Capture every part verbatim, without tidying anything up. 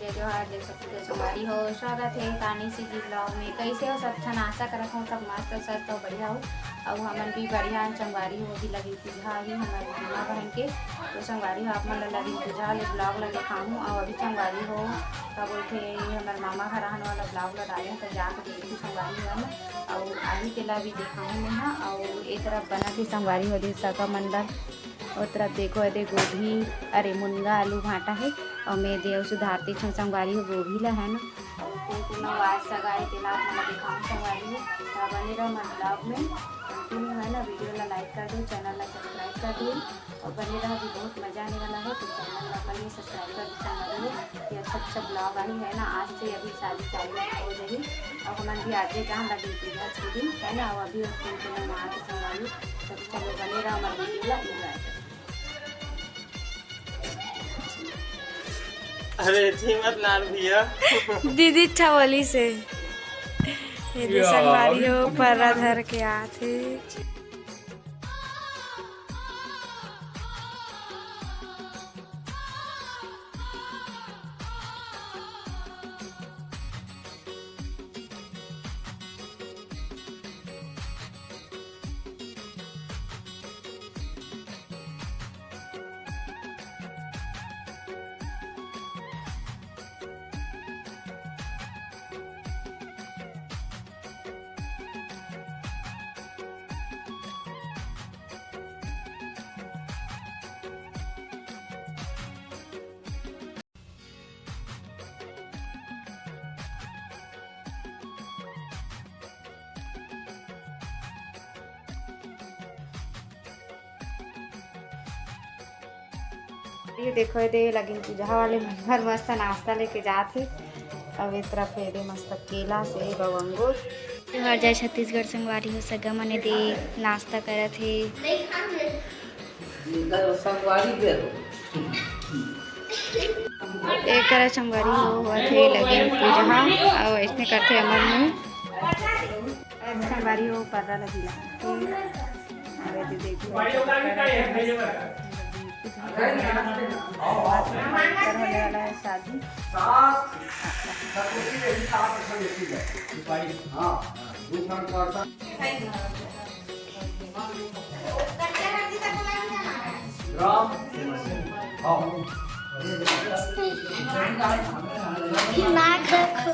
जय जोहार, जय छत्तीसगढ़ संगवारी हो, स्वागत हे तानी सी जी vlog में। कइसे हो सब झन? आशा करत हव सब मस्त, स्वस्थ हो, बढ़िया हो। अउ हमन भी बढ़िया हन संगवारी हो, अभी लगिन पूजा ही हमर मामा बहन के, तो संगवारी हो आप मन ला लगिन पूजा ले vlog ला देखाहूँ। अउ अभी संगवारी हो, का बोलथे, हमर मामा घर आने वाला vlog ला डाले हन, तो जाके देखहू संगवारी हो ना। अउ आही तेला भी देखाहूँ मैं हा। अउ ए तरफ बनत हे संगवारी हो, दे सगा मन बर। ओ तरफ देखो, एदे गोभी, अरे मुनगा, आलू, भांटा हे। अउ मैं दे अउ सुधारती छो संगवारी हो गोभी ला, है ना। अउ कोन कोन ला आज सगा हे, तेला आप मन ला देखाहूँ संगवारी हो। त बने रहो हमर vlog में, continue है ना। Video ला like कर दो, channel ला subscribe कर दो। अउ बने रहो, अभी बहुत मजा आने वाला है। तो channel ला अपन ही subscribe कर दो संगवारी हो। ये अच्छा अच्छा vlog आही है ना, आज से अभी शादी चालू हो जाही। अउ हमन भी आजे जहाँ लगे पूजा छुड़ी है ना, अउ अभी कोन कोन ला नहा के संगवारी हो। तो चलो बने रहो हमर video ला, enjoy करो। अरे इतनी मत लान भैया। दीदी अच्छा बोली से। ये दे यार। संगवारी हो, पर्रा धर के आथे। ये देखो, ये दे लगिन पूजा वाले मन हर मस्त नाश्ता लेके जात हे। अब ए तरफ ये दे मस्त केला, सेब अउ अंगूर। जोहार जय छत्तीसगढ़ संगवारी हो, सगा मन ए दे नाश्ता करत हे। संगवारी बेरो। एकर संगवारी हो होवत हे लगिन पूजा, अउ अइसने करथे हमर मन। संगवारी हो पर्रा लगिला। अरे दे देखो, होने वाला है शादी। हाँ। दिमाग रखो।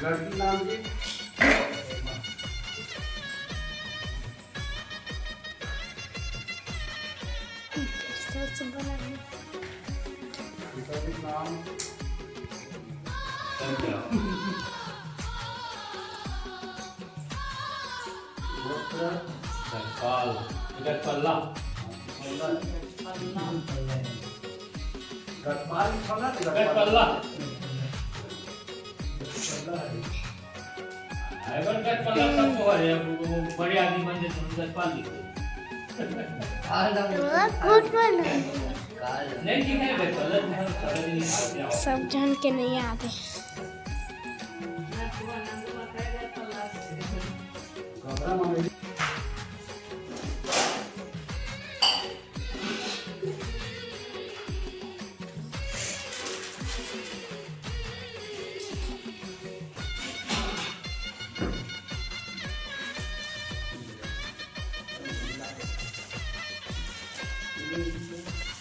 लड़की नाम जी। गजपाल। गजपल्ला। गजपाल। गजपाल। अरे, पर गजपल्ला सबको है, अब वो बड़े आदमी बन जाते हैं, गजपाल लिखते हैं। काल दा तो बोलते हैं। झूठ बोल रहे हैं। काल दा। नहीं, ठीक है, गजपल्ला तो हम सारा दिन ही खाते हैं। सब झन के नहीं आते।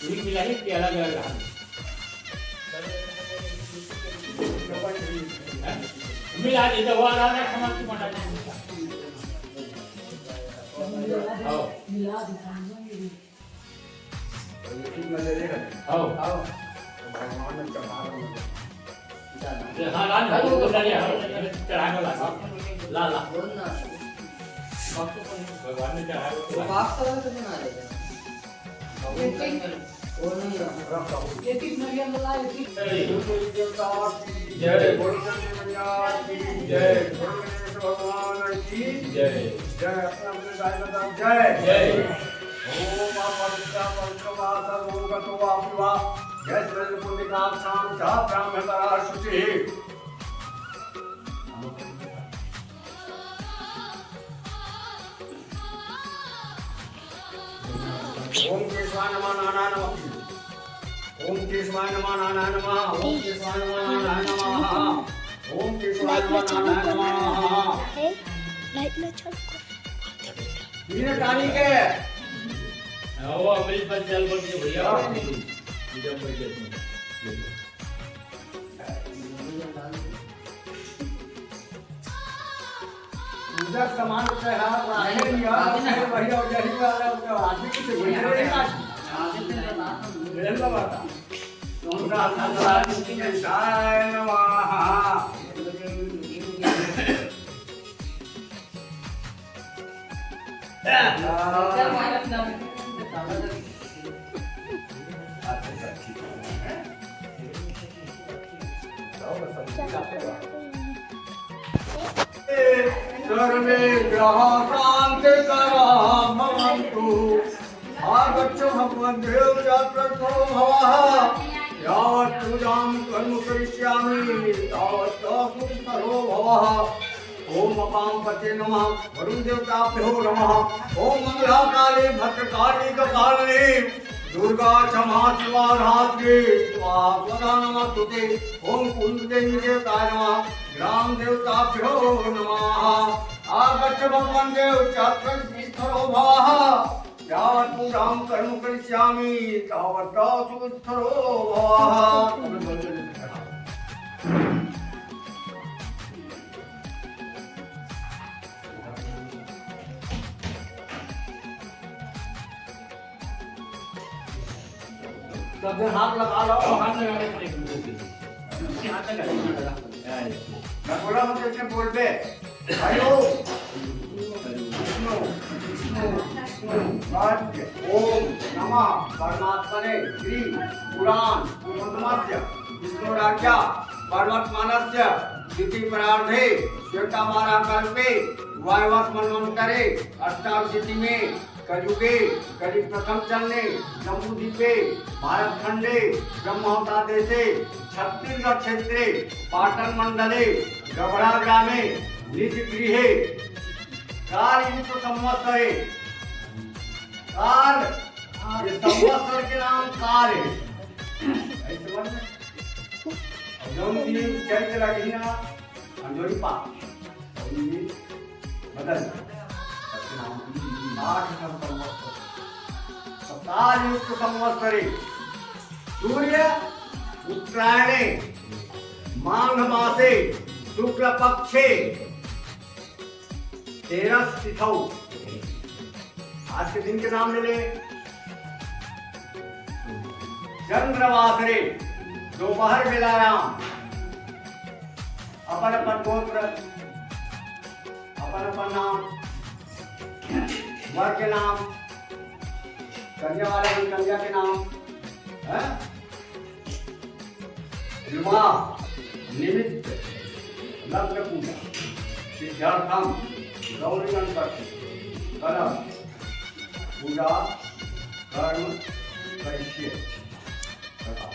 पूरी मिलाई कि अलग-अलग रहा? हैं? मिला दे, तो वो अलग-अलग समझ के बना दे। आओ। आओ। भगवान ने चढ़ा रहा है। ये हाँ, ला, ला, वो तो चढ़ा, चढ़ा के ला। ला, ला। भगवान ने चढ़ा के ला। वो नहीं रहा। जय। जय। भगवान की जय। जय। अपने अपने दाई ददा जय। जय। ओम अपवित्र पवित्र वा सर्वोगतो वा पिवा। जय श्री पुण्यकाक्षाम च ब्राह्मण शुचि। ओम केशवाय नमः, नारायण नमः। ओम केशवाय नमः, नारायण नमः। ओम केशवाय नमः, नारायण नमः। ओम केशवाय नमः, नारायण नमः। लाइट ना चालू कर। बिना टानी के। हाँ, वो अमृत पर चल पड़ के भैया। हाँ। पूजा कर के। पूजा सामान के हाथ राखे नहीं, नहीं, यार, नहीं। फिर भैया, यही वाला तो आदमी से नहीं, भैया, नहीं, नहीं। नहीं। ले लो बाबा। तुम राधा रानी के साय नमः। सर्वे ग्रह शांति करा भवंतु। आगच्छ भगवन् देव च प्रसन्नो भवः। यावत् पूजां कर्म करिष्यामि तावत् सुस्थरो भवः। ओम अपां पते नमः, वरुण देवताभ्यो नमः। ओम मंगला काली भद्रकाली कपालिनी दुर्गा क्षमा शिवा धात्री स्वाहा स्वधा नमोस्तुते। ओम कुंडलिनी देवताय नमः, ग्राम देवताभ्यो नमः। आगच्छ भगवन् देव च प्रसन्नो भवः। यावत् पूजां कर्म करिष्यामि तावत् सुस्थरो भवः। सब जन हाथ लगा लो। हाथ लगा लो। हाथ लगा लो। मैं बोला हूँ, जैसे बोल दे। हरि ओम। विष्णु, विष्णु, विष्णु। ओम नमः परमात्मने श्री पुराण पुरुषोत्तमस्य विष्णुराज्ञा परमात्मानस्य द्वितीय परार्धे श्वेतावारा कल्पे वायवस मन्वंतरे अष्टाशीति में कलयुगे कलि प्रथम चरणे जम्बूद्वीपे भारतखंडे ब्रह्मोत्तर देशे छत्तीसगढ़ क्षेत्रे पाटन मंडले गबड़ा ग्रामे निज गृहे काल युक्त संवत्सरे। काल, ये संवत्सर के नाम काल है। ऐसे बोल रहे? और जौन भी चैत्र लगी ना, अंजोरी पा, और ये बदल, आठ ठन संवत्सर। तो काल युक्त संवत्सरे सूर्य उत्तरायणे माघ मासे शुक्ल पक्षे तेरस तिथौ। आज के दिन के नाम ले ले। चंद्रवासरे दोपहर बेलायाम अपन अपन गोत्र, अपन अपन नाम, वर के नाम, कन्या वाला भी कन्या के नाम, हैं? विवाह निमित्त लग्न पूजा सिद्धार्थम गौरी गणपति कलम पूजा कर्म करिष्ये। बताओ।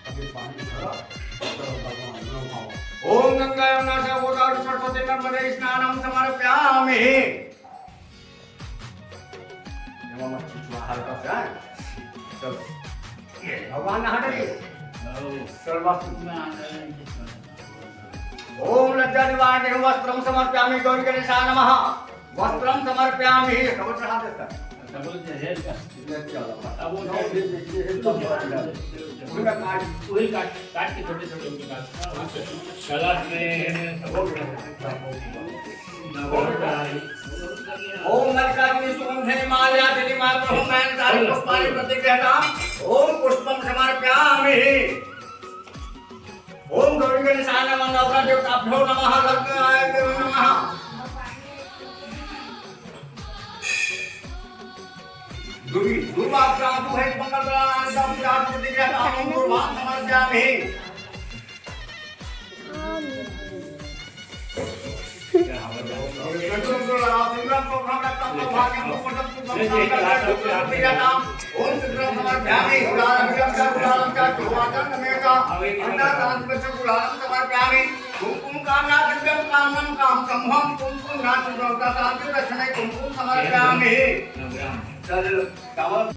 अभी पानी भरा, चलो भगवान नहाओ। ओम गंगा यमुना च गोदावरी सरस्वती नर्मदे स्नानं समर्पयामि। ये मामा छिछुआ हल्का सा, हाँ? चलो। भगवान नहा डरिए। चल बस। ओम लज्जा निवारण वस्त्रम समर्पयामि गौरी गणेशाय नमः। वस्त्रम समर्पयामि। सब चढ़ा दे सर। सब चढ़ा दे। अब वो पूरा काट। वही काट, काट के छोटे छोटे उनके काट। कलश में सब। ओम मल्लिकार्जुन सुगंधे माल्या दिली मात्र हूँ मैं सारे पुष्पाणि प्रतिगृहता। ओम पुष्पम समर्पयामि। ओम गौरी गणेशाय नमः, नवग्रह देवताभ्यो नमः, लग्नाय नमः। दुर्वाक्रांतु हे मंगल प्रदान दम जात प्रतिज्ञा तामं कुर्वां समर्पयामि। ओम शीघ्रं समर्पयामि। गुडालं च गुडालं च गुडालं च गुडालं समर्पयामि। कुमकुम कामना दिव्यं कामनं काम संभवं कुमकुम नाच प्रवता शांति दक्षिणे कुमकुम समर्पयामि। चल, चावल।